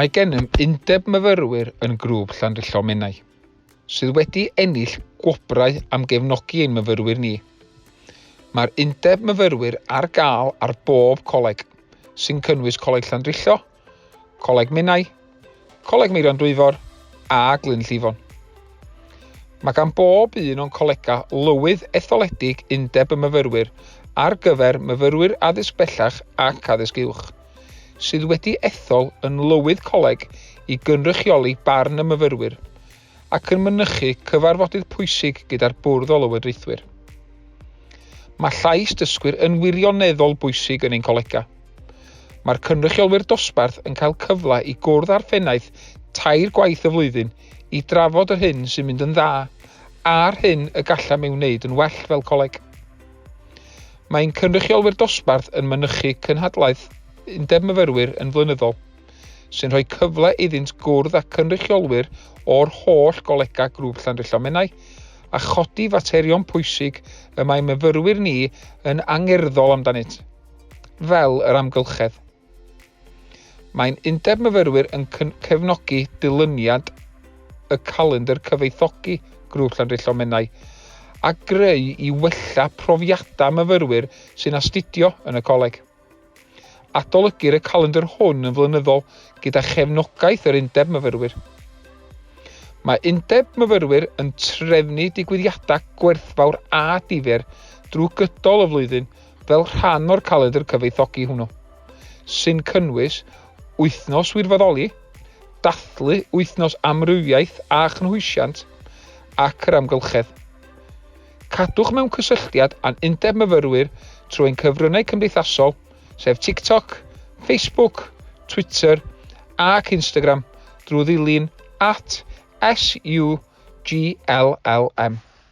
Mae gennym Undeb Myfyrwyr yn Grŵp Llandrillo Menai, sydd wedi ennill gwobrau am gefnogi ein myfyrwyr ni. Mae'r Undeb Myfyrwyr ar gael ar bob coleg, sy'n cynnwys Coleg Llandrillo, Coleg Menai, Coleg Meirion Dwyfor a Glyn Llifon. Mae gan bob un o'n colegau lywydd etholedig Undeb y Myfyrwyr ar gyfer myfyrwyr addysg bellach ac addysg uwch. sydd wedi ethol yn lywydd coleg i gynrychioli barn y myfyrwyr ac yn mynychu cyfarfodydd pwysig gyda'r bwrdd o lywodraethwyr. Mae llais dysgwyr yn wirioneddol bwysig yn ein colegau. Mae'r cynrychiolwyr dosbarth yn cael cyfle i gwrdd â'r phennaeth tair gwaith y flwyddyn i drafod yr hyn sy'n mynd yn dda a'r hyn y gallem ei wneud yn well fel coleg. Mae ein cynrychiolwyr dosbarth yn mynychu cynhadledd Undeb Myfyrwyr yn flynyddol, sy'n rhoi cyfle iddynt gwrdd â cynrychiolwyr o'r holl golegau Grŵp Llandrillo Menai a chodi faterion pwysig y mae myfyrwyr ni yn angerddol amdanynt, fel yr amgylchedd. Mae'n Undeb Myfyrwyr yn cefnogi dilyniant y calendr cyfoethogi Grŵp Llandrillo Menai a greu i wella profiadau myfyrwyr sy'n astudio yn y coleg. Adolygir y calendr hwn yn flynyddol gyda chefnogaeth yr Undeb Myfyrwyr. Mae Undeb Myfyrwyr yn trefnu digwyddiadau gwerthfawr a difyr drwy gydol y flwyddyn fel rhan o'r calendr cyfoethogi hwnnw, sy'n cynnwys Wythnos Wirfoddoli, dathlu Wythnos Amrywiaeth a Chynhwysiant, ac yr Amgylchedd. Cadwch mewn cysylltiad â'n Undeb Myfyrwyr trwy ein cyfryngau cymdeithasol, sef TikTok, Facebook, Twitter ac Instagram drwy ddilyn at SUGLLM.